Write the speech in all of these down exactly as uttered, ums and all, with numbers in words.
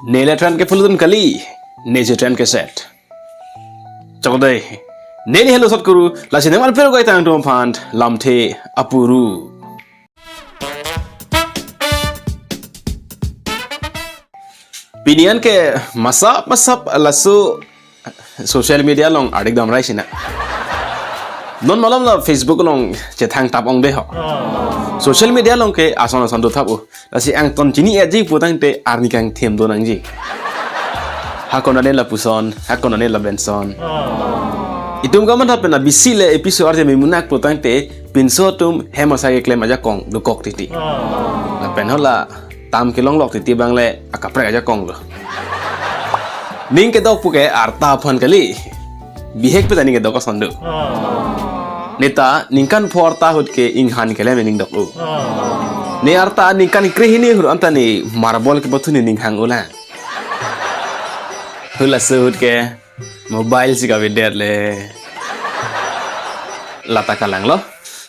Neli trend ke pulutun kali, neji trend ke set. Chokdei, neli hello sot kuru, lasi nemal pero kai tang tum aphan, lamthe apuru. Pini an ke masap masap laso social media along ardik damrai sina. Non malom la Facebook along chethang tap ong de ho. Social media along ke ason ason do thap u. Lasi angton chini-etji putangte arni kangthim do nangji. Hakon ane lapuson, hakon ane labenson. Itum kamatha pen abisi le episode arje memunak putangte pinso atum hem asai keklem ajakong dokok titi. Lapen hala tam kelonglok titi abang le akaprek ajakong lo. Ning kedok puke arta aphan kali. Bihek peta ning kedok ason do. Neta ningkan pho arta ahut ke inghan kelem ning dok u. Ne arta ningkan krehini ahut anta ne marble kepathun ne ning hang ulang. Hula suhut ke mobile si kavedet le. Lata kalang lo.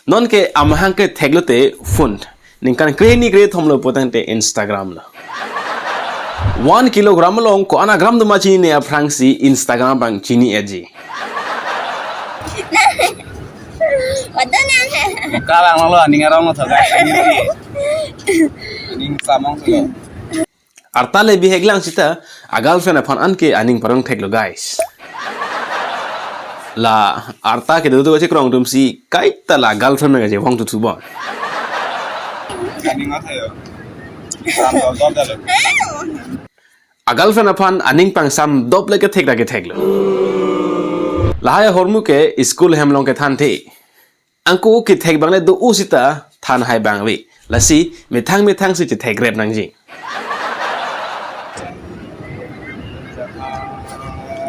Non ke amahang ke theklote phone. Ningkan krehini krethom lo putangte Instagram lo. One kilogram along ko-an agram doma chinine aphrangsi Instagram abang chini-etji. Waduh nang. Kalang lo, ning arong lo thogai. Ning samong lo. Arta le bihek lang sita, a girlfriend aphan anke aning parong theklo guys. La arta kedo do kachekrong atumsi kaita la girlfriend nang kachevong tuthu bon. Aning athayo. Sam dol dol dalo. A girlfriend aphan aning pangsam dop le kethek ra ketheklo. Lahai ahormu ke school hem along kethan the. Angko kethek abang le do u sita than hai abang ave. Lasi methang methang si chethekrep nangji.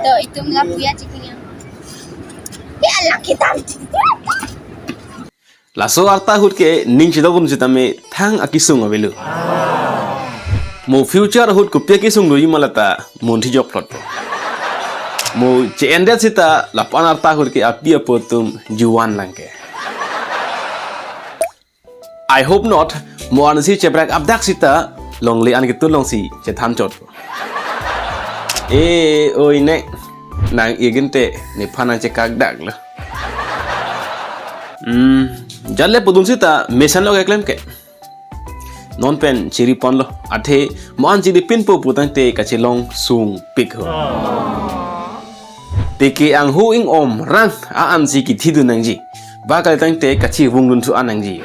To itum la puya chikinya. Ya lang kita. Laso arta ahut ke ning chidok un sitame thang akisung avelo. Mo future ahut kopi akisung doji ma lata munthi jok plot. Mo che-endet sita lapu-an arta ahut ke api apo atum juan lang ke. I hope not, mo ansi chebrak apdak sita longle an ketun longsi chethan chot. E oi ne, nang igin te nephan nang chekak dak lo. Hmm, jale pudun sita mesan lo keklem ke. Non pen chiri ponlo, athe mo an chiri pinpo putangte kachelong sung pik ho. Tiki anghu ing-om rang a-ansi kithi dun nangji. Ba kalitangte kachevung dun thu an nangji.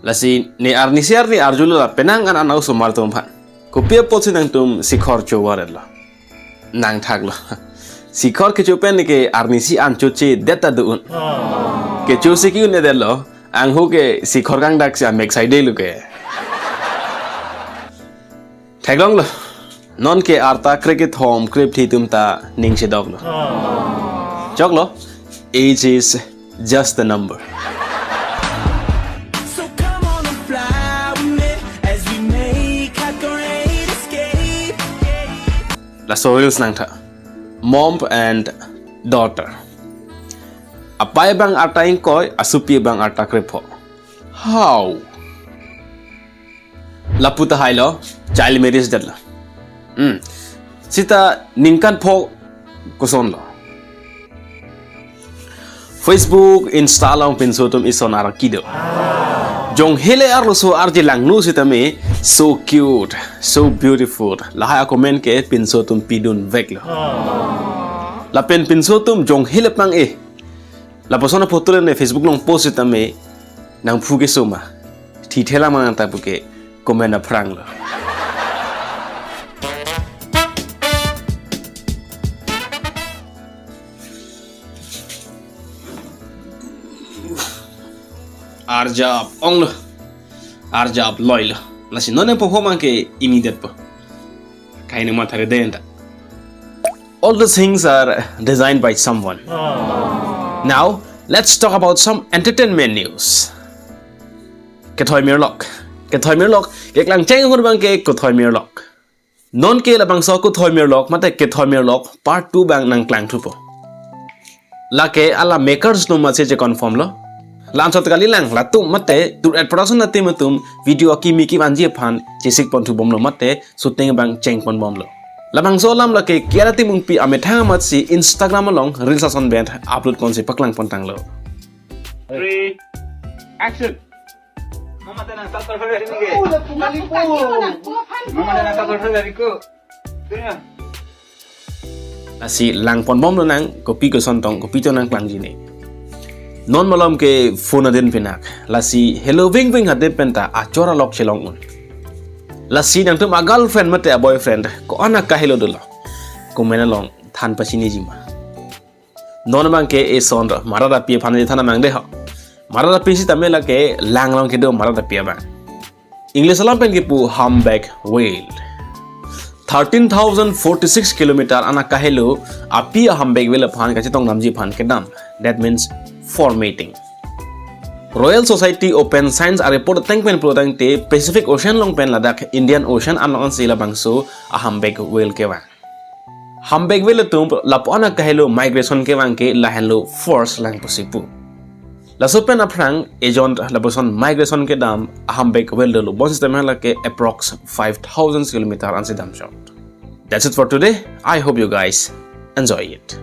Lasi ne arnisi arni arjulo la penang an an osomar atum aphan. Kopi apotsi nangtum sikhor chovaret lo. Nang thak lo. Sikhor kecho pen ke arnisi an choche det ta do un. Kecho si ki-un-edet lo. Anghu ke sikhor kangdak si amek sai de lo ke. Theklong lo. Non ke arta krekethom krephli atum ta ning chedok lo. Choklo, age is just a number. So come on and fly with me as we make a great escape. Laso reels nangtha. Mom and daughter. Apai abang arta ingkoi, asopi abang arta krepho. How? Lapu tahai lo, child marriage det lo. Hmm. Sita ningkan pho koson lo. Facebook, Insta along pinso atum ison arki do. Jong hele arloso arje langno sitame, so cute, so beautiful. Lahai a-comment ke pinso atum pidun vek lo. Lapen pinso atum jong hele pang eh. Lapuson a-photo le ne Facebook along post sitame nangphu ke soma. Thi thela manang ta puke comment aphrang lo. Arjap ong lo. Arjap loi lo. Lasi non nangpho mang ke ini det po. Kaini mathare den ta. All the things are designed by someone. Now, let's talk about some entertainment news. Kethoi mirlok. Kethoi mirlok. Keklang cheng hur bang ke kethoi mirlok. Non ke labangso kethoi mirlok, mate kethoi mirlok, part two bang nangklang thupo. Lake ala makers no masi che confirm lo. La-anchot kalilang, latum mate tour attraction atum atum video akimi kevanji aphan chesik ponthu bomlo mate shooting abang cheng pon bomlo. Labangso alam lake Kiara Timungpi amethang amatsi Instagram along reels ason pen upload ponsi paklang pontanglo. Three, action. Mama tenang, satu hari ini ke. Oh, udah bukan ibu. Mama tenang, satu hari hariku. Tenang. Lasi lang pon bomlo nang, kopi koson tong, kopi to nangklangji ne. Non malom ke phone adin pinak. Lasi helo vingving adim penta achor alok chelong un. Lasi nangtum a girlfriend mate a boyfriend ko-an akahelo dolo, comment along than pachiniji ma. Non abang ke eson ro, marat api aphan than amang de ho. Marat api sitame lake lang along kedo marat api abang. English alam pen kipu humpback whale. Thirteen thousand forty-six kilometer an akahelo api a humpback whale aphan kachetong damji aphan kedam. That means formating. Royal Society Open Science a report ateng pen pulotangte Pacific Ocean along pen ladak Indian Ocean along ansi labangso a humpback whale kevang. Humpback whale atum lapu-an akahelo migration kevang ke lahenlo first lang pusi pu. Laso pen aphrang ejon lapuson migration kedam a humpback whale dolo, bonsitame lake approx five thousand kilometer ansi damchot. That's it for today. I hope you guys enjoy it.